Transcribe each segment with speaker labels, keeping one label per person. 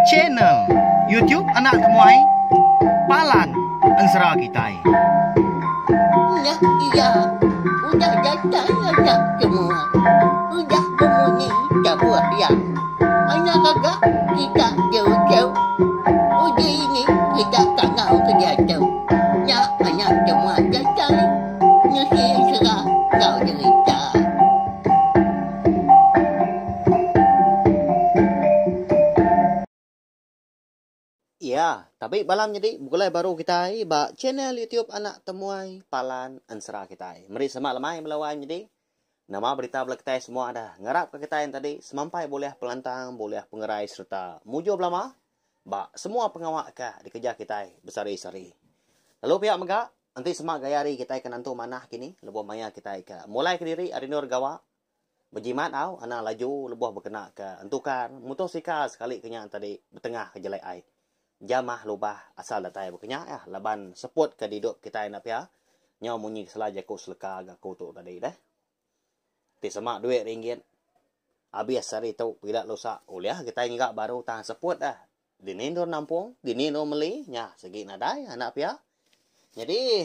Speaker 1: Channel YouTube Anak Temuai Palan Ensera Kitai.
Speaker 2: Nya iya udah datai anak temuai udah bemunyi tabuh iya. Anak gaga kita jauh-jauh uji ini kita kangau ke diatu. Nya anak temuai datai nusi ensera enggau jerita.
Speaker 1: Iya, tabi bala menyadi begulai baru kitai ba channel YouTube Anak Temuai Palan Ensera kitai. Meri selamat lemai bala wai menyadi. Nama berita bala kitai semua dah. Ngarap ka kitai tadi semampai bulih pengelantang, bulih pengerai sereta mujur belama ba semua pengawa ka dikereja kitai besehari-sehari. Lalu pia mega enti sema gaya hari kitai ke nentu manah kini lebuh maya kitai ke mulai kediri ari endur gawa Bejimat au anang laju lebuh bekena ke entukar mutosikal sekali ke nya tadi betengah ke jalai ai. Jamah lubah asal datai baka nya ah laban seput ke didup kitai enda pia nyau munyi ke sela jaku seleka ga aku tu tadi deh. Ti sema duit ringgit abis sehari tu pila lusa ulih kitai ngiga baru tang seput ah Dini endur nampung, dini endur meli, nya sigi nadai anak pia. Nyadi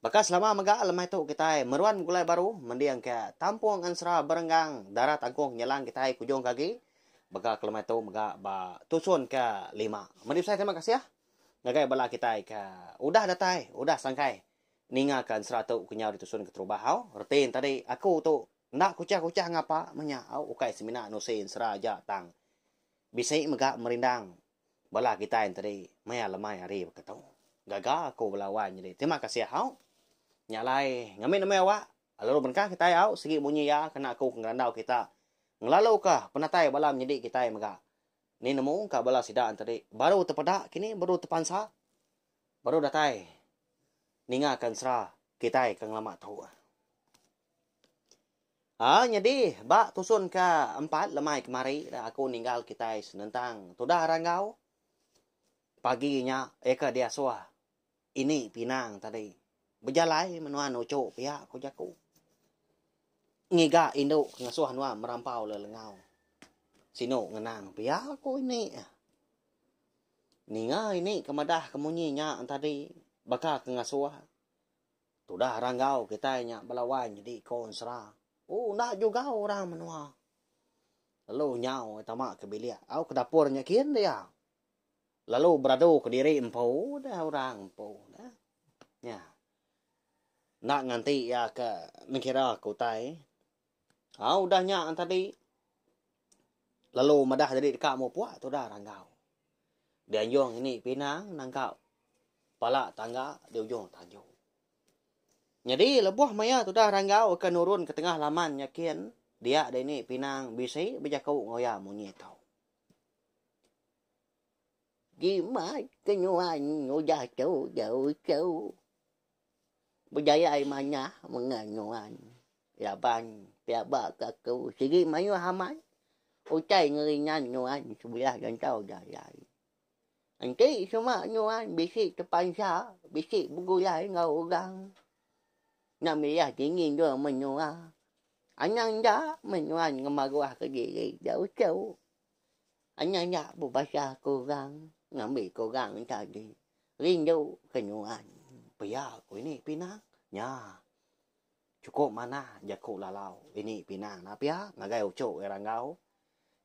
Speaker 1: baka selama mega lemai tu kitai meruan begulai baru mending ke tampung ensera berenggang darat angkung nyelang kitai kujung ke agi baka ke lemai tu mega ba tusun ke lima. Meri besai terima kasih ngagai bala kitai ke udah datai udah sangkai ninga ke ensera tu kenyau ditusun keterubah au. Reti ne tadi aku tu enda kuchah-kuchah ngapa meh nya au ukai semina nusi ensera aja tang Bisi mega merindang bala kitai enteri maya lemai hari baka tu. Gaga aku bala wai nyadi. Terima kasih au. Nya alai ngambi nemai awak lalu berengkah kitai au sigi munyi iya kena aku ke ngerandau kita ngelaluka penatai bala menyedi kitai mega. Ni nemu ka bala sida enteri baru tepeda kini baru tepansa baru datai ninga ka ensera kitai ke ngelama tu. Aa nyadi ba tusun ke empat lemai kemari da aku ninggal kitai senentang tudah ranggau pagi nya eka diasuh ini pinang tadi bejalai menua nuchu pia ku jaku ngiga indu ke ngasuh nuan merampau lelengau sinu ngenang pia ku ini. Ninga ini ke madah ke munyi nya tadi baka ke ngasuh. Tudah ranggau kitai nya bala wai nyedi ko ensera. Ooh enda jugau orang menua. Lalu nyau tama ke bilik au ke dapur nya kin dia. Lalu beradu kediri empu deh orang empu deh. Nya. Enda nganti iya ke nengkira ke utai. Au udah nya tadi lalu madah diri deka mupuk tudah ranggau. Dianjung ini pinang nangka pala tangga di ujung tanju. Nyadi lebuh maya tudah ranggau ke nurun ke tengah laman nya kin, dia dini pinang bisi bejaku enggau iya munyi tu.
Speaker 2: Jimat ke nyuan udah tu jauh tu. Bejayai manah menga nyuan laban pelaba ke aku sigi mayuh amat utai ngeringan nyuan sebelah rantau jalai. Enti sema nyuan bisi tepansa bisi begulai enggau orang nya milih dini endur menua anang enda meh nyuan ngemaruh ke diri jauh tu. Anang enda bebasa ke orang ngambi ke orang tadi rindu ke nyuan.
Speaker 1: Pia ku ini pinang nya. Chukup manah jaku lalau ini pinang enda pia ngagai uchu iya ranggau.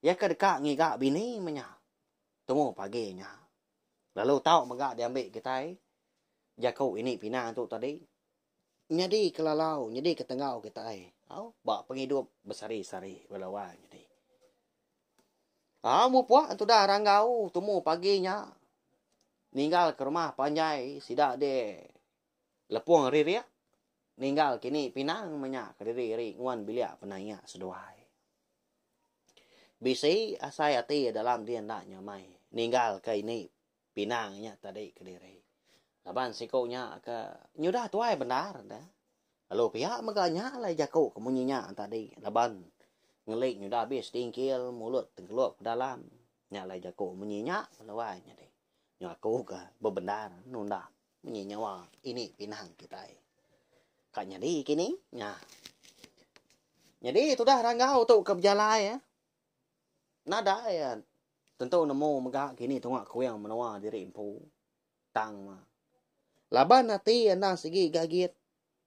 Speaker 1: Iya ke deka ngiga bini meh nya tumu pagi nya. Lalu tau mega diambi kitai jaku ini pinang tu tadi nyadi ke lalau nyadi ke tenggau kitai au ba pengidup besehari-sehari bala wang nyadi. Aa mupuk tudah ranggau tumu pagi nya ninggal ke rumah panjai sida deh lepung ririk ninggal kini pinang menya kediri iri nguan bilik penaik seduai. Bisi asai ati dalam din enda nyamai ninggal ke ini pinang nya tadi kediri. Laban siku nya ke nyudah tuai bendar deh. Lalu pia mega nya alai jaku ke munyi nya tadi laban ngeli nyudah abis tingkil mulut tengkelup ke dalam nya alai jaku munyi nya lalu ai nyadi. Nyu aku ke bebendar nunda munyi nyawa ini pinang kitai. Ka nyadi kini nya. Nyadi tudah ranggau tu ke bejalai eh. Nadai eh. Tentu nemu mega kini tunga kuing menua diri empu. Tang mah. Laban ati endang sigi gagit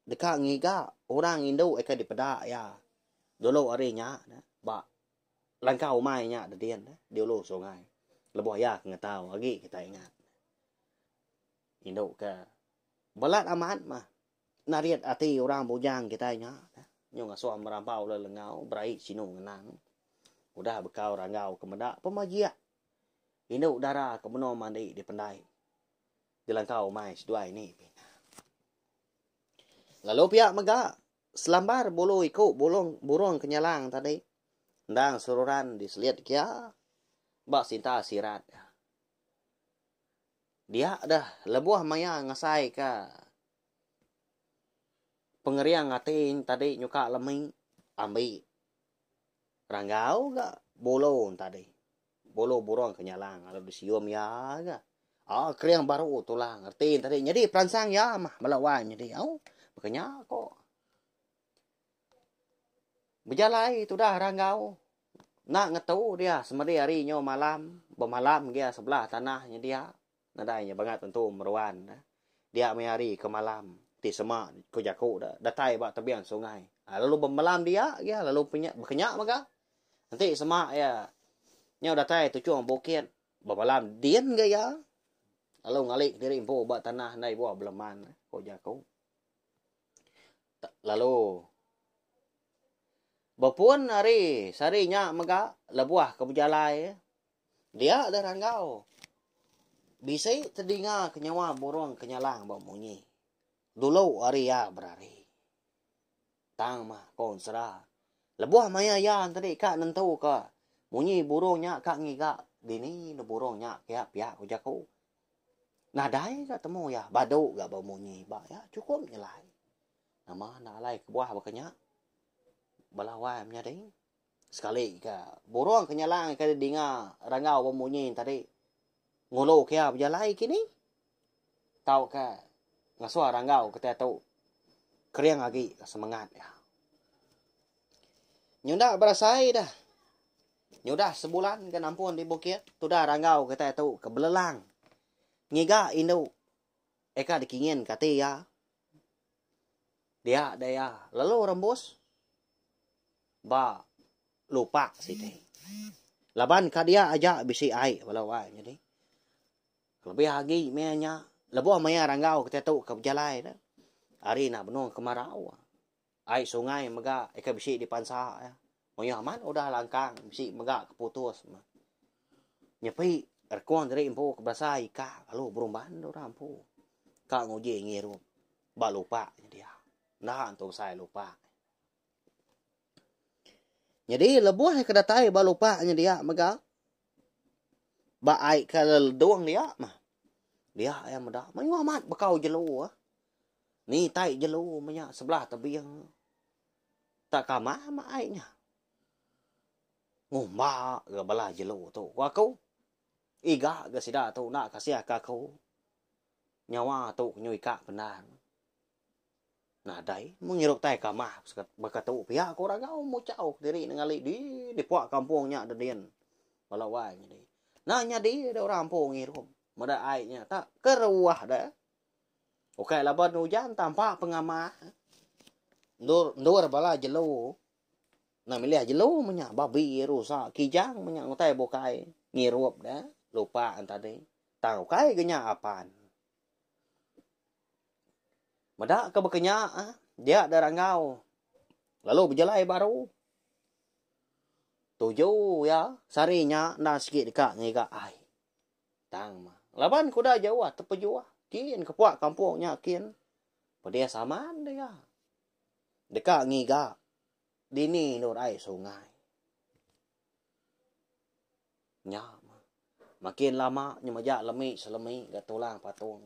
Speaker 1: deka ngiga orang indu ika dipeda iya dulu ari nya ba langkau umai nya dedin di ulu sungai lebuh iya ke ngetau agi kitai ingat. Indu ke balat amat mah narit ati orang bujang kitai nya. Nyu ngasuh merampau lelengau berai sinu ngenang. Udah bekau ranggau ke meda pemajik indu dara ke benung mandi di pendai di langkau umai seduai ni pina. Lalu pia mega selambar bulu iku bulung burung kenyalang tadi endang seruran diselit kia ba sinta sirat. Dia deh lebuh maya ngasaika pengering ati tadi nyuka lemi ambi ranggau ga bulu tadi. Bulu burung ke nyalang lalu disium iya ga. Aa kering baru tulang reti tadi nyadi peransang iya mah bala wai nyadi au baka nya ko. Bejalai tudah ranggau Enda ngetu dia semadi hari nyu malam bemalam gia sebelah tanah nya dia nadai nya bangat tentu meruan dia meh hari ke malam ti sema ku jaku da datai ba tebing sungai lalu bemalam dia gia lalu baka nya mega enti sema iya nyau datai tuchung bukit bemalam din ga iya lalu ngali kediri empu ba tanah ndai buah beleman ku jaku. Lalu bepun ari sehari nya mega lebuh ke bejalai dia deh ranggau bisi tedinga ke nyawa burung ke nyalang ba munyi dulu ari iya berari. Tang mah ko ensera lebuh maya iya enti ka nentu ka munyi burung nya ka ngiga dini ne burung nya pia pia ku jaku. Nadai ga temu iya badu ga bemunyi ba iya chukup nyelai. Nama enda alai kebuah baka nya bala wai menyadi. Sekali ga burung ke nyalang ke dinga ranggau bemunyi tadi ngulu ke iya bejalai kini tauka ngasuh ranggau ke tu kering agi semengat iya. Nyunda berasai dah. Nyudah sebulan ke nampun di bukit tudah ranggau kitai tu ke belelang ngiga indu eka dikingin ke ati iya. Dia deh iya lalu rembus ba lupak siti. Laban ka dia aja bisi ai bala wai nyadi. Kelebih agi meh nya lebuh maya ranggau kitai tu ke bejalai ne ari enda benung kemarau. Ai sungai mega ika bisi dipansa iya. Mayuh amat udah langkang bisi mega ke putus. Nyepi rekung diri empu ke berasa ika lalu berumban orang empu ka nguji ngirup ba lupak nya dia. Enda entu besai lupak. Nyadi lebuh ke datai ba lupak nya dia mega ba ai ke ledung dia mah. Dia iya meda mayuh amat bekau jelu. Ni tai jelu menya sebelah tebing. Tak kamah mah ai nya. Ngumba ga bala jelu tu ku aku. Iga ga sida tu enda kasih ka aku. Nyawa tu nyu ika bendar. Nadai mung ngirup tai kamah baka tu pia ku ragau muchau kediri nengali di di puak kampung nya dedin. Bala wai nyadi. Enda nyadi da orang empu ngirup meda ai nya tak keruah da. Ukai laban ujan tampa pengamah endur endur bala jelu enda milih jelu meh nya babi rusa kijang meh nya utai bukai ngirup ne lupa ne tadi tang ukai ga nya apan. Meda ke baka nya dia da ranggau lalu bejalai baru tuju iya sehari nya enda sigi deka ngiga ai. Tang mah. Laban ke udah jauh tepejuh kin ke puak kampung nya kin pedis amat dia. Deka ngiga dini endur ai sungai. Nya mah. Makin lama nya majak lemi selemi ga tulang patung.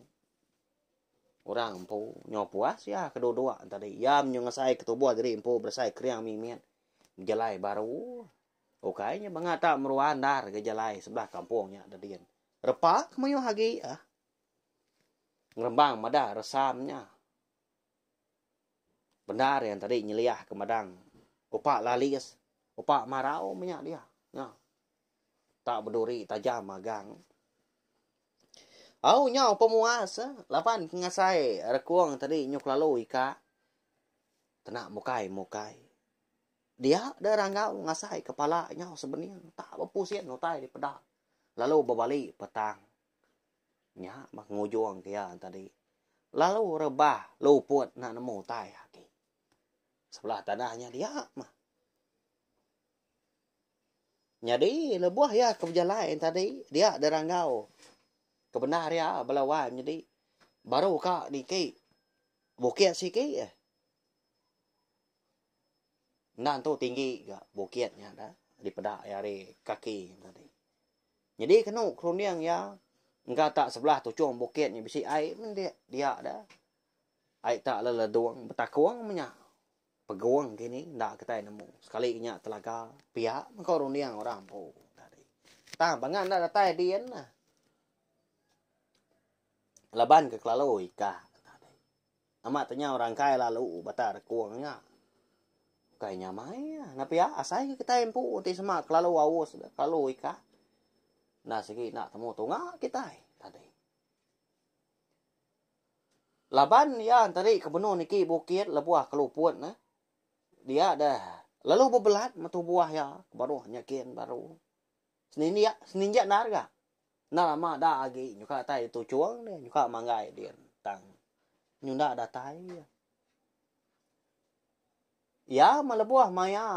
Speaker 1: Orang empu nyau puas iya ke duduk tadi. Iya nyu ngasai ke tubuh diri empu berasai kering mimit bejalai baru. Ukai nya banga tak meruan endar ga jalai sebelah kampung nya dedin. Repa ke mayuh agi ah. Ngerembang madah resam nya. Bendar yang tadi nyeliah ke madang upa lalis, upa marau menya dia. Nya. Tak beduri tajam magang. Au nyau pemuas laban ke ngasai rekung tadi nyu kelalu ika kena mukai mukai. Dia deh ranggau ngasai kepala nyau sebening tak bepusin utai dipeda lalu bebali petang. Nya meh ngujung ke iya tadi lalu rebah luput enda nemu utai agi. Sebelah tanah nya dia meh. Nyadi lebuh iya ke bejalai tadi dia deh ranggau ke bendar iya bala wai nyadi baru ka niki bukit sigi eh. Enda entu tinggi ga bukit nya da dipeda iya ari kaki tadi. Nyadi kenu kerunding iya engka tak sebelah tuchung bukit nya bisi ai meh dia da. Ai tak leledung betakung meh nya. Pegung kini enda kitai nemu sekali nya telaga pia meh ko runding orang empu tadi. Tang bangat enda datai din nah. Laban ke kelalu ika tadi. Amat te nyau rangkai lalu batak rekung nya. Ukai nyamai ah. Enda pia asai ke kitai empu ti sema kelalu aus kelalu ika. Enda sigi enda temu tunga kitai tadi. Laban iya enteri ke benung niki bukit lebuh ke luput ne, dia deh lalu bebelat meh tubuh iya ke baruh nyekin baru. Senindik seninjik endar ga. Enda lama da agi nyuka datai tuchung deh nyuka manggai din tang nyunda datai iya. Iya meh lebuh maya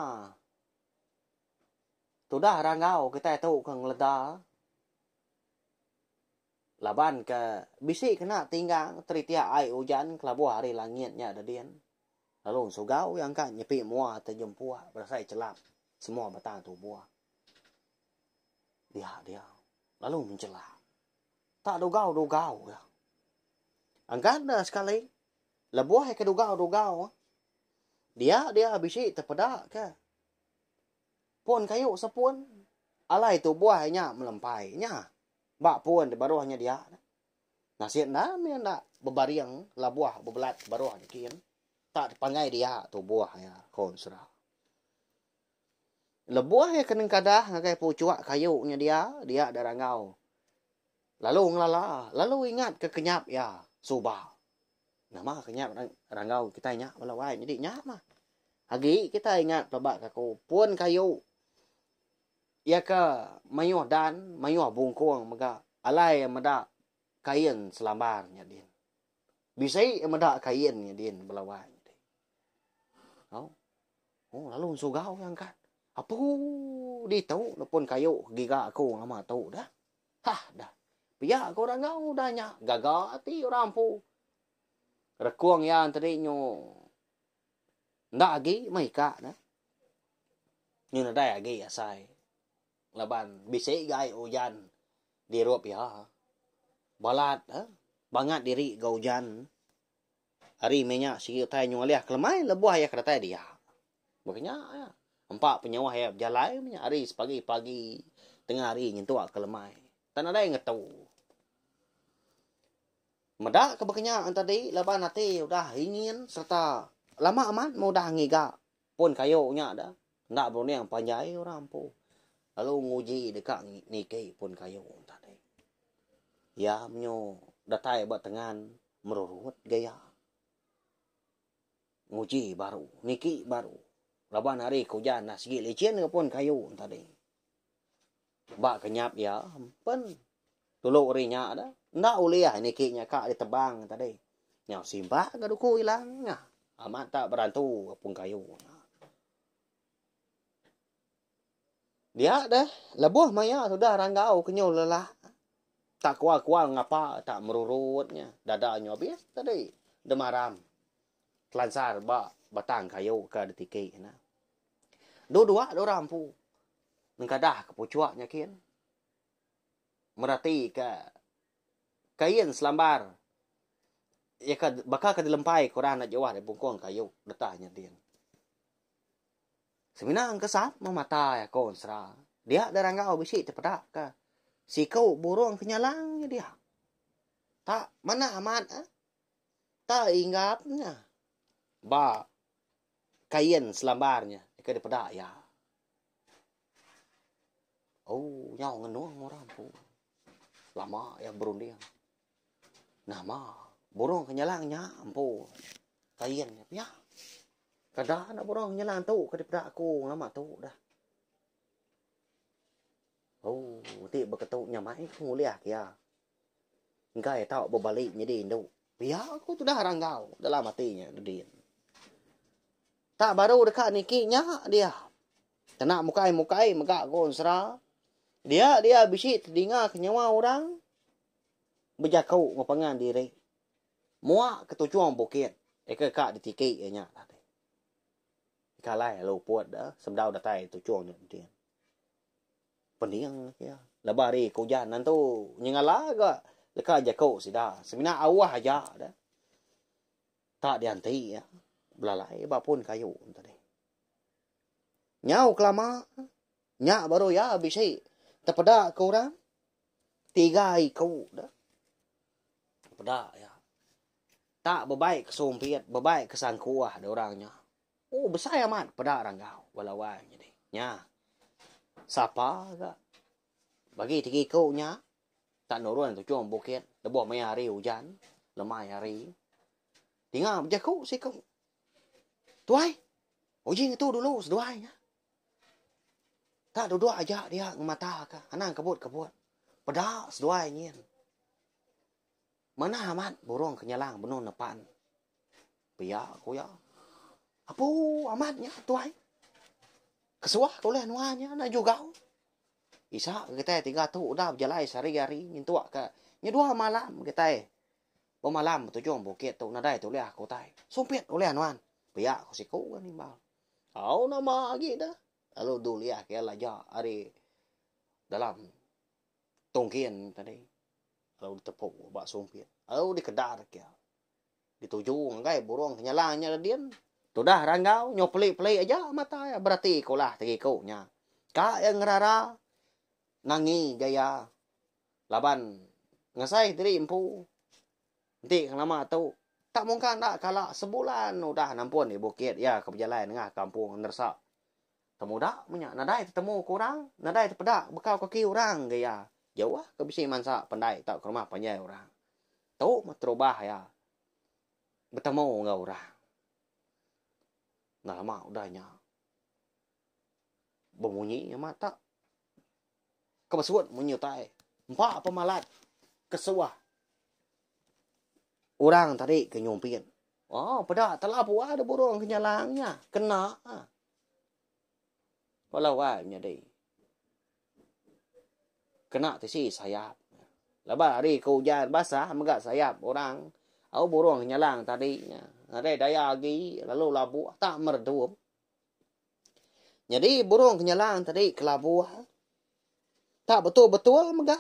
Speaker 1: tudah ranggau kitai tu ke ngeleda. Laban ke bisi kena tinggang teritik ai ujan kelabuh ari langit nya dedin. Lalu ensugau iya angkat nyepi mua tejempuk berasai chelap semua batang tubuh. Dia dia lalu menchelak. Tak dugau-dugau iya. Angkat ne sekali lebuh iya ke dugau-dugau dia dia bisi tepeda ke pun kayu sepun alai tubuh iya nya melempai nya. Ba pun di baruh nya dia. Nasit enda mih enda bebaring labuh bebelat baruh nya kin. Tak tepanggai dia tubuh iya, ko Ensera. Lebuh iya ke nengkadah ngagai puchuk kayu nya dia, dia da ranggau. Lalu ngelala, lalu ingat ke kenyap iya suba. Nama kenyap ranggau kitai nya bala wai nyadi nya mah. Agi kitai ingat pelaba ke aku pun kayu Iya ke mayuh dan, mayuh bungkung mega alai iya meda kain selambar nya din. Bisi iya meda kain nya din bala wai nya ti. Au. Oh lalu ensugau iya angkat. Apu ditu ne pun kayu giga aku ngelama tu dah. Hah dah. Pia ko orang enggau udah nya gaga ati orang empu. Rekung iya enti nyu Enda agi meh ika ne. Nyu nadai agi asai laban bisi ga ai ujan dirup iya. Balat eh bangat diri ga ujan. Ari meh nya sigi utai nyu alih kelemai lebuh iya ke datai dia. Baka nya iya. Empa penyauh iya bejalai meh nya ari sepagi-pagi tengah hari nyentuk ke lemai. Tak nadai ngetu. Meda ke baka nya tadi laban ati udah ingin sereta lama amat meh udah ngiga pun kayu nya da enda berunding panjai orang empu lalu nguji deka niki pun kayu tadi. Iya menyu datai ba tengan merurut gaya nguji baru niki baru laban hari ke ujan sigi licin ga pun kayu tadi. Ba kenyap iya pen dulu ari nya da enda ulih niki nya ka ditebang tadi. Nyau simpak ga duku ilang nya amat tak berantu pun kayu nya. Dia deh lebuh maya tudah ranggau ke nyu lelak tak kual-kual ngapa tak merurut nya dada nyu abis tadi demaram telansar ba batang kayu ke ditiki ne. Dua-dua orang empu Nengkadah ke puchuk nya kin. Merati ke kain selambar iya ke baka ke dilempai ke orang enda jauh ari bungkung kayu deka nya din. Semina engkesap meh mata iya ko ensera. Dia da ranggau bisi tepeda ke siku burung ke nyalang nya dia. Tak manah amat eh. Tak inggap nya ba kain selambar nya ke dipeda iya. Oh, nyau ngenung orang empu. Lama iya berunding. Nama burung kenyalang nya empu kain nya pia. Kada enda burung kenyalang tu ke dipeda aku ngelama tu dah. Oh, ti beketu nya mai ku ngulih ke iya. Engkai tau bebali nyadi indu. Pia ku tudah ranggau dalam ati nya dedin. Tak baru deka niki nya dia. Kena mukai-mukai mega ko ensera. Dia dia bisi tedinga ke nyawa orang bejaku enggau pangan diri. Mua ke tuchung bukit eka ka ditiki iya nya tadi. Ika alai lalu put da sebedau datai tuchung nya din. Pening iya. Lebuh hari ke ujan nentu nyengala ga leka jaku sida semina auh aja da. Tak dianti iya belalai ba pun kayu tadi. Nyau kelama nya baru iya bisi tepeda ke orang tiga iku da. Peda iya. Tak bebai ke sumpit, bebai ke sangkuh da orang nya. Oh besai amat peda ranggau bala wai nyadi. Nya. Sapa ga bagi tiga iku nya tak nurun tuchung bukit lebuh maya hari ujan lemai hari. Dinga bejaku siku. Tuai, uji ngetu dulu seduai nya. Tak duduk aja dia ngemata ka anang kebut-kebut. Peda seduai nyin. Manah amat burung kenyalang benung nepan. Pia ku iya. Apu amat nya tuai. Kesuah ke ulih nuan nya enda jugau. Isa kitai tiga tu udah bejalai sehari-hari nyentuk ka nyedua malam kitai. Bemalam betujung bukit tu nadai tulih aku utai. Sumpit ulih nuan. Pia ku siku ga nimbal. Au nama agi deh. Lalu dulih ke laja ari dalam tungkin tadi. Lalu ditepu ba sumpit. Lalu dikedar ke. Dituju ngagai burung kenyalang nya din. Tudah ranggau nyau peli-peli aja mata iya berati ke ulah ti iku nya. Ka iya ngerara nangi gaya Laban ngasai diri empu enti ngelama tu tak mungka enda kala sebulan udah nampun di bukit iya ke bejalai nengah kampung neresa. Temuda menya nadai tetemu ke orang, nadai tepeda bekau kaki orang ga iya. Jauh ke bisi mansa pendai tauka rumah panjai orang. Tu meh terubah iya betemu enggau orang. Enda lama udah nya bemunyi amat tak. Ke besut munyi utai. Empa pemalat kesuah orang tadi ke nyumpit. Oh, peda tela buah da burung ke nyalang nya. Kena. Walau ai menyadi. Kena tisi sayap. Laban hari ke ujan basah mega sayap orang au burung ke nyalang tadi nya. Nadai daya agi lalu labuh tak meredup. Nyadi burung kenyalang tadi kelabuh tak betul-betul mega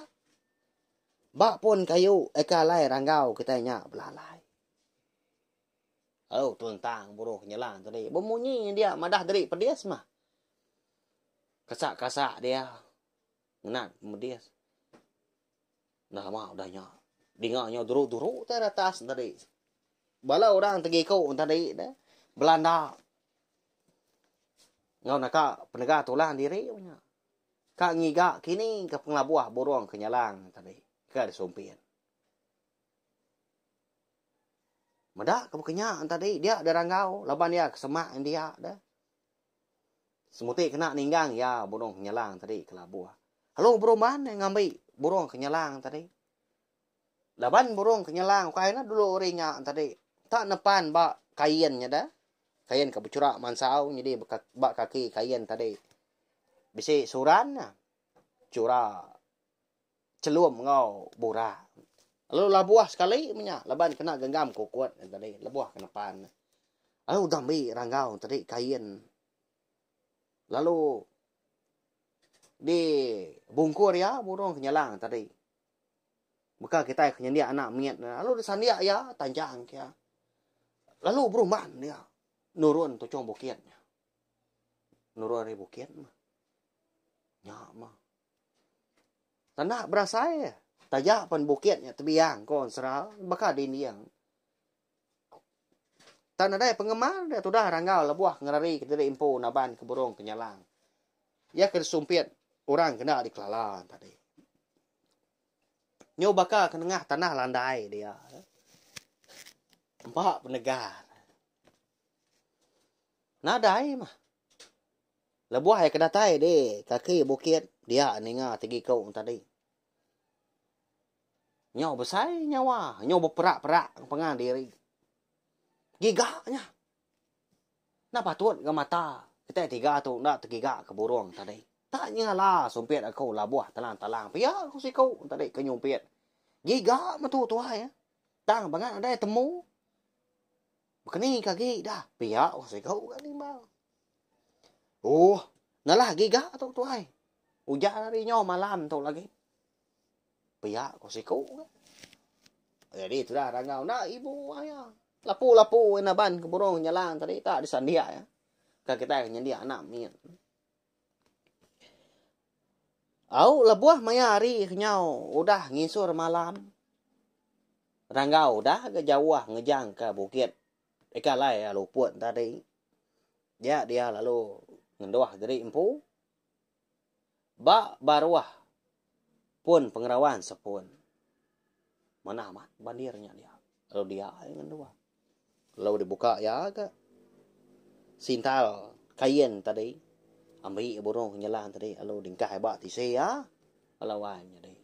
Speaker 1: ba pun kayu eka alai ranggau kitai nya belalai. Lalu telentang burung kenyalang tadi bemunyi dia madah diri pedis mah. Kasak-kasak dia ngena pemedis. Enda lama udah nya dinga nyau duru-duru tai atas tadi. Bala orang tegi iku tadi deh belanda Enggau naka penega tulang diri nya. Ka ngiga kini ke pengelabuh burung ke nyalang tadi ke disumpit. Meda ke baka nya tadi dia da ranggau laban iya ke semak dia deh. Semuti kena ninggang iya burung ke nyalang tadi ke labuh. Lalu berumban iya ngambi burung ke nyalang tadi. Laban burung ke nyelang ukai ne dulu ari nya tadi tak nepan ba kain nya deh. Kain ke bechura mansau nyadi ba kaki kain tadi bisi suran ne chura chelum enggau burak. Lalu labuh sekali meh nya laban kena genggam kukut ne tadi lebuh ke nepan ne. Lalu udah ambi ranggau tadi kain lalu dibungkur iya burung ke nyelang tadi. Baka kitai ke nyendia anak mit ne lalu disandia iya tanjang ke iya. Lalu berumban dia nurun tuchung bukit nya. Nurun ari bukit mah. Nya mah. Tanda berasai taja pen bukit nya tebiang ko ensera baka dinding. Tang nadai pengemar dia tudah ranggau lebuh ngerari kediri empu naban ke burung kenyalang. Iya ke disumpit. Orang kena dikelala tadi. Nyu baka ke nengah tanah landai dia. Empa penegar. Nadai mah. Lebuh iya ke datai di kaki bukit dia ninga tegi ku tadi. Nyau besai nyawa, nyau beperak-perak pengan diri. Giga nya. Enda patut ga mata kitai tiga tu enda tegiga ke burung tadi. Tak nyengala sumpit aku labuh talang-talang pia ku siku tadi ke nyumpit. Giga metu tuai tang bangat nadai temu. Bekeni ke agi dah pia ku siku ga nimbal. Ooh ngalah giga tu tuai. Ujan hari nyau malam tu lagi. Pia ku siku ga. Jadi tudah rangau enda ibu aya. Lapu-lapu naban ke burung nyelang tadi tak disandik iya. Ka kitai ke nyendik anak mit. Au lebuh maya hari kenyau udah nginsur malam. Ranggau udah ga jauh ngejang ka bukit ika alai luput tadi. Dia dia lalu ngenduh diri empu. Ba baruh pun pengerawan sepun. Manah amat bandir nya dia. Lalu dia iya ngenduh. Lalu dibuka iya ga sintal kain tadi. Ambi burung nyelang tadi lalu dingkah ba tisi iya. Lalu wai nyadi.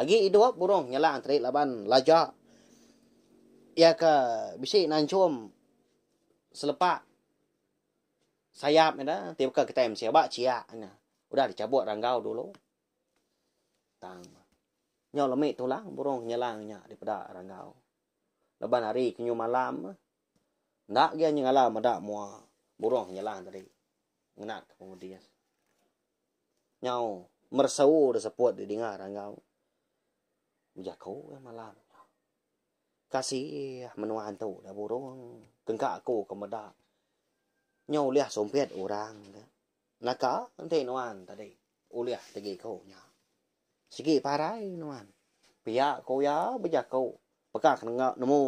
Speaker 1: Agi idup burung nyelang tadi laban laja iya ke bisi nanchum selepak Sayap nya ti baka kitai mensia ba chiak nya udah dichabut ranggau dulu. Tang nyau lemi tulang burung nyelang nya dipeda ranggau. Laban hari ke nyu malam enda agi nyengala meda mua burung nyelang tadi ngena ke pemedis. Nyau meresu da seput didinga ranggau bejaku iya malam nya. Kasih menua antu da burung kengka aku ke meda nyau ulih sumpit orang ke. Naka enti nuan tadi ulih tegi ku nya. Sigi parai nuan. Pia ku iya bejaku peka ke nemu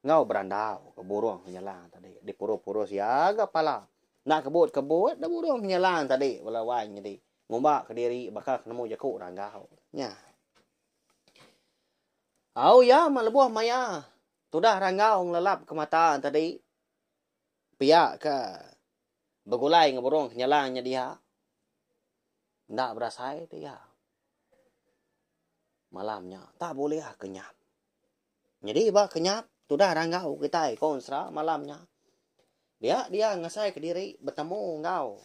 Speaker 1: enggau berandau ke burung nyelang tadi dipurus-purus iya ga pala. Enda kebut-kebut da burung nyelang tadi bala wai nyadi ngumba kediri baka ke nemu jaku ranggau nya. Au iya meh lebuh maya tudah ranggau ngelelap ke mata tadi pia ke begulai enggau burung kenyelang nya dia enda berasai ti iya. Malam nya tak bulih kenyap. Nyadi ba kenyap tudah ranggau kitai ko ensera malam nya dia dia ngasai kediri betemu enggau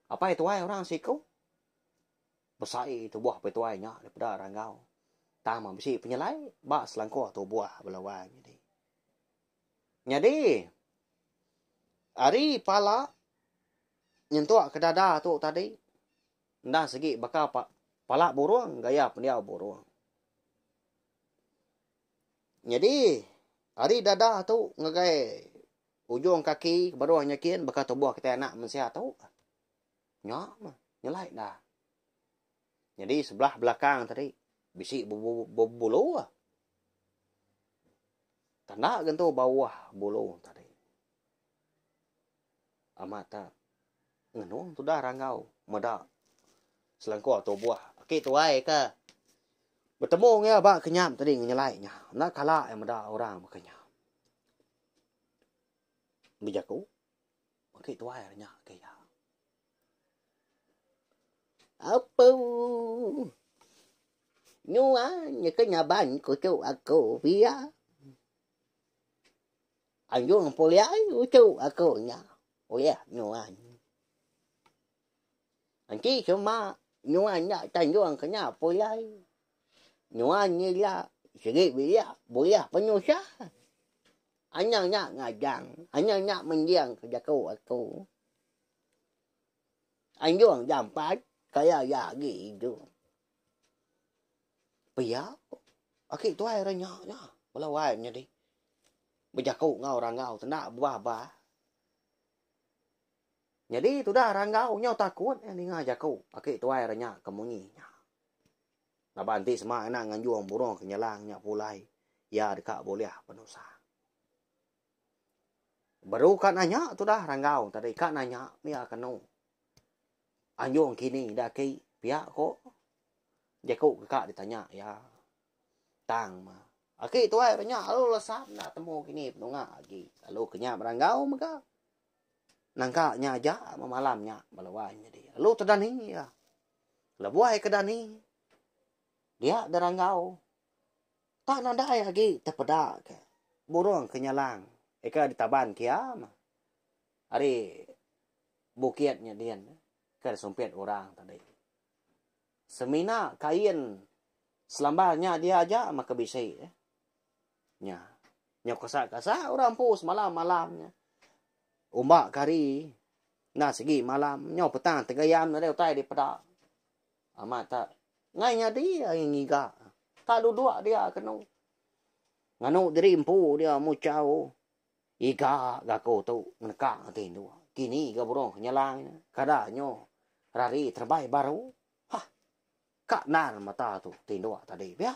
Speaker 1: apai tuai orang siku. Besai tubuh petuai nya daripada ranggau. Tang meh bisi penyelai ba selangkuh tubuh bala wai nyadi. Nyadi ari pala nyentuk ke dada tu tadi endang sigi baka pala burung gaya pendiau burung. Nyadi ari dada tu ngagai ujung kaki baruh nya kin baka tubuh kitai anak mensia tu. Nya mah nyelai dah. Nyadi sebelah belakang tadi bisi bebulu ah. Tanda gentu bauh bulu tadi. Amat tak ngenung tudah ranggau meda selangkuh tubuh aki tuai ke betemu ngia ba kenyap tadi ngenyelai nya. Enda kala iya meda orang baka nya. Bejaku. Aki tuai ari nya ke iya.
Speaker 2: Apu. Nyua nya ke nyaban kutu aku pia. Anjung pulai uchu aku nya ulih nyuan. Enti sema nyuan nya tanjung ke nya pulai. Nyuan ila sigi bilik bulih penusah. Anang nya ngajang, anang nya mending ke jaku aku. Anjung jampat kaya iya agi idup.
Speaker 1: Pia aki tuai ra nya nya bala wai menyadi bejaku enggau ranggau tenda bebah-bebah. Nyadi tudah ranggau nyau takut iya ninga jaku aki tuai ra nya ke munyi nya. Laban enti sema ina nganjung burung ke nyelang nya pulai, iya deka bulih penusah. Baru ka nanya tudah ranggau tadi ka nanya mia kenu. Anjung kini da aki pia ko jaku ke ka ditanya iya. Tang mah aki tuai re nya lalu lesap enda temu kini penunga agi lalu ke nya beranggau mega. Nangka nya aja meh malam nya bala wai nyadi lalu tedani iya. Lebuh iya ke dani dia deranggau tak nadai agi tepeda ke burung ke nyalang ika ditaban ke iya mah ari bukit nya din ke disumpit orang tadi. Semina kain selambar nya dia aja mah ke bisi. Nya. Nyau kasak-kasak orang empu semalam-malam nya. Umba ke hari enda sigi malam nyau petang tegayam nadai utai dipeda. Amat tak ngai nyadi ari ngiga. Tak duduk dia kenu. Nganu diri empu dia muchau iga ga aku tu ngeneka ati endu. Kini ga burung kenyelang nya kada nyu rari terebai baru. Hah. Ka endar mata tu tinduk tadi pia.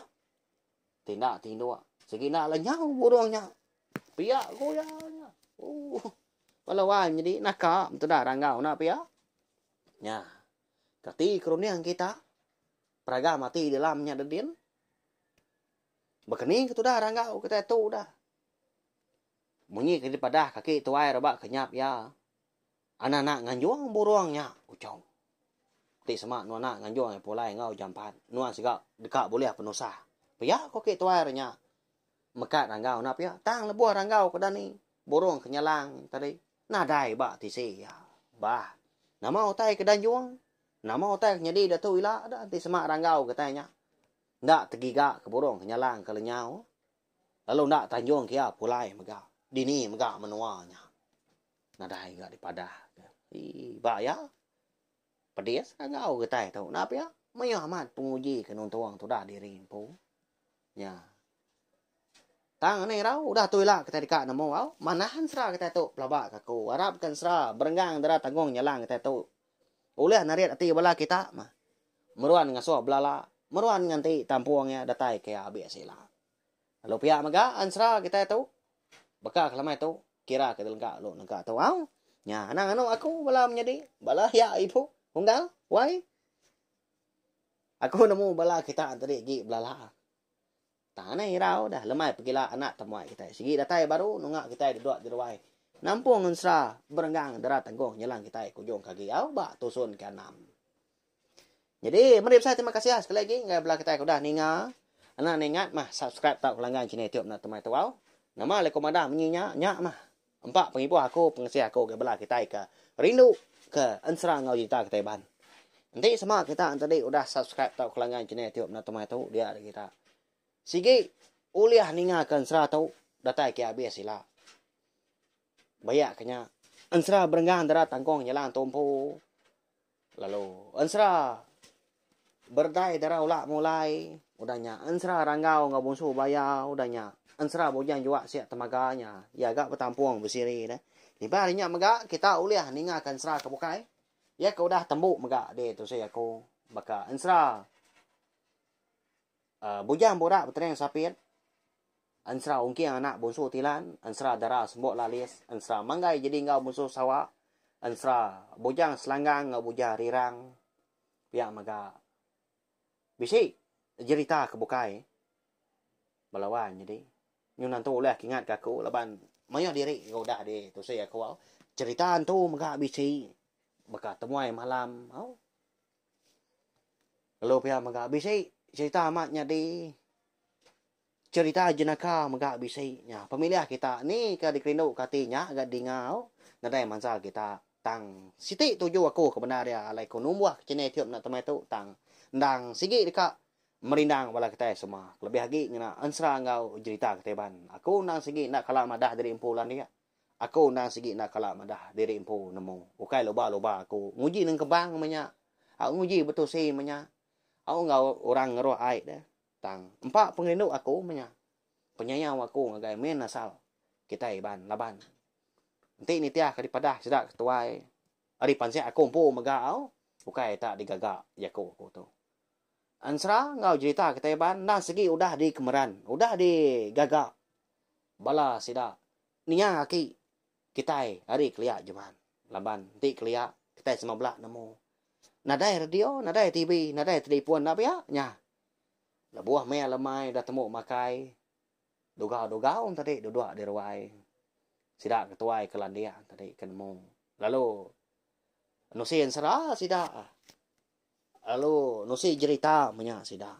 Speaker 1: Tinda tinduk sigi enda lenyau burung nya. Pia ku iya nya. Ooh. Bala wai nyadi naka metudah ranggau enda pia. Nya. Kati kerunding kita peragam ati dalam nya dedin. Baka ni ke tudah ranggau kitai tu udah. Munyi ke dipadah kaki tuai reba kenyap iya. Anak-anak nganjung burung nya uchong. Ti sema nuan anak nganjung iya pulai enggau jampat, nuan siga deka bulih penusah. Pia ko aki tuai re nya. Mekat ranggau enda pia. Tang lebuh ranggau ke dani, burung ke nyelang tadi nadai ba tisi iya. Bah, nama utai ke danjung? Nama utai ke nyadi diatu ila da enti sema ranggau kitai nya enda tegiga ke burung ke nyelang ke lenyau lalu enda tanjung ke iya pulai mega dini mega menua nya. Nadai ga dipadah ke. Ii ba iya pedis ranggau kitai tu enda pia. Mayuh amat penguji ke nuntung tudah diri empu. Nya. Tang ani irau udah tu ila kitai deka nemu au manah ensera kitai tu pelaba ka aku. Arap ka ensera berenggang dara tanggung nyelang kitai tu ulih narit ati bala kita mah. Meruan ngasuh belala, meruan nganti tampung iya datai ke iya abis ila. Lalu pia mega ensera kitai tu baka ke lemai tu kira ke dilengka lu nengka tu au. Nya anang anu aku bala menyadi bala iya ibu unggal wai. Aku nemu bala kita tadi agi belala. Tang anang irau dah lemai pegila anak temuai kitai sigi datai baru nunga kitai duduk di ruai nampung ensera berenggang dera tanggung nyelang kitai ke ujung ke agi au ba tusun ke enam. Nyadi meri besai terima kasih sekali agi ngagai bala kitai ke udah ninga anak ningat mah subscribe tauka langgan channel youtube anak temuai tu au. Nama alai ku madah munyi nya nya mah empa pengibuh aku pengasih aku ngagai bala kitai ke rindu ke ensera enggau jerita kitai Iban. Enti sema kita enti udah subscribe tauka langgan channel youtube enda temai tu dia agi kita sigi ulih ninga ke ensera tu datai ke abis ila. Bayak ke nya ensera berenggang dara tangkong nyelang tumpu lalu ensera berdai dara ulak mulai udah nya ensera ranggau enggau bungsu baya udah nya ensera bujang juak siak temaga nya iya ga betampung besiri deh. Limpah ari nya mega kita ulih ninga ke ensera ke bukai. Iya ke udah tembu mega di tusui aku baka ensera uhh Bujang Burak Betering Sapit, ensera Ungking Anak Bungsu Tilan, ensera Dara Sembok Lalis, ensera Manggai Jadi Enggau Bungsu Sawa, ensera Bujang Selanggang enggau Bujang Rirang pia mega bisi jerita ke bukai bala wang nyadi. Nyun antu ulih ke ingat ke aku laban mayuh diri ke udah di tusui aku au. Cherita antu mega bisi baka temuai malam au. Lalu pia mega bisi cherita amat nyadi cherita jenaka mega bisi nya. Pemilih kita ni ke dikerindu ke ati nya ga dinga au nadai mansa kita tang siti tuju aku ke bendar iya alai ku numbuh ke channel youtube enda temai tu tang endang sigi deka Merindang bala kitai semua kelebih agi ngena ensera enggau jerita kitai Iban. Aku endang sigi enda kala madah diri empu landik. Aku endang sigi enda kala madah diri empu nemu. Ukai luba-luba aku nguji nengkebang meh nya. Au nguji betusi meh nya. Au enggau orang ngeruh ai deh. Tang empa pengerindu aku meh nya. Penyayau aku ngagai main asal kitai Iban laban enti nitihka dipadah sida ketuai ari pansik aku empu mega au ukai tak digaga jaku aku tu. Ensera enggau jerita kitai Iban endang sigi udah dikemeran, udah digaga bala sida ninga aki kitai ari kelia jeman. Laban enti kelia kitai sama bela nemu. Nadai radio, nadai TV, nadai telefon enda pia nya. Lebuh maya lemai udah temu makai dugau-dugau tadi duduk di ruai. Sida ke tuai ke landik tadi ke nemu. Lalu nusi ensera sida. Lalu nusi jerita menya sida.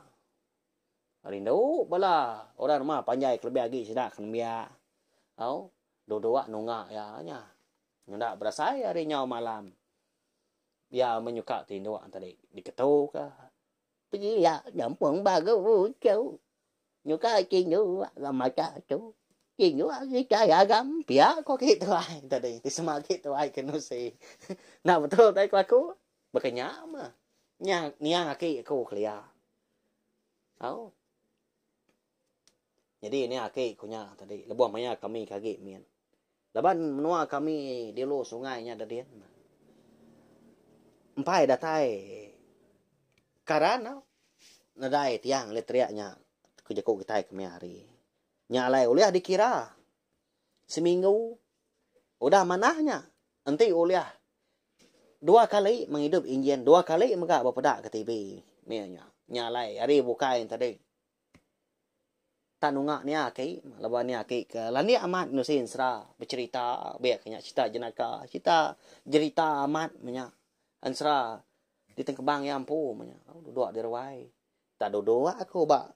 Speaker 1: Rindu bala orang rumah panjai kelebih agi sida ke nembiak. Au duduk nunga iya nya. Enda berasai hari nyau malam. Iya menyuka tinduk tadi diketu ka.
Speaker 2: Pegila nyampung baru tu. Nyuka tindu ga mata tu. Tindu agi tai agam.
Speaker 1: Pia ko agi tuai tadi ti sema agi tuai ke nusi. Enda betul tai ko aku. Baka nya mah. Nya niang aki aku kelia. Au. Nyadi niang aki ku nya tadi lebuh maya kami ke agi min. Laban menua kami di ulu sungai nya dedin. Empai datai karan au. Nadai tiang elektrik nya ku jaku kitai kemaya hari. Nya alai ulih dikira seminggu udah manah nya enti ulih dua kali mengidup injin dua kali mega bepeda ke TV mih nya. Nya alai hari bukai tadi tak nunga nia aki laban nia aki ke landik amat nusi ensera becherita bek ke nya cherita jenaka cherita jerita amat meh nya ensera ditengkebang iya empu meh nya duduk di ruai tak duduk aku ba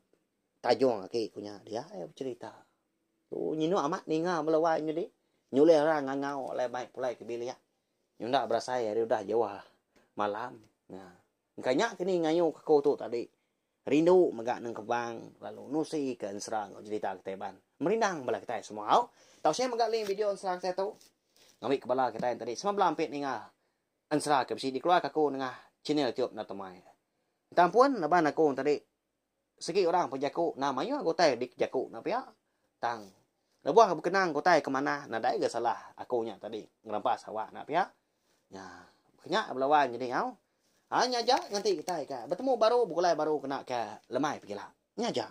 Speaker 1: tajung aki ku nya dia iya becherita. Tu nyinuk amat ninga bala wai nyadi nyulih orang ngangau alai mai pulai ke bilik nyunda berasai ari udah jauh malam. Engka nya kini ngayu ke aku tu tadi rindu mega nengkebang lalu nusi ke ensera enggau jerita kitai ban merindang bala kitai semua au. Tau share mega link video ensera kitai tu ngambi ke bala kitai tadi semua bala ampit ninga ensera ke bisi dikeluar ke aku nengah channel youtube enda temai. Enta ampun laban aku tadi sigi orang pejaku enda mayuh ga utai dikejaku enda pia tang lebuh bekenang ke utai ke manah nadai ga salah aku nya tadi ngerampas awak enda pia. Nya nya belawan nyadi au. Ha nya aja nganti kitai ka betemu baru begulai baru kena ke lemai pegila. Nya aja.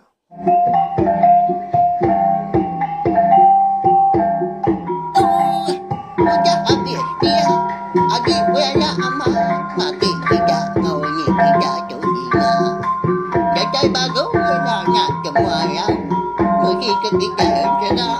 Speaker 2: Udah abis dia agi bela amat mati sida enggau ini sida tu dinga. Datai baru enda nya semua iya meri ke kitai ensera.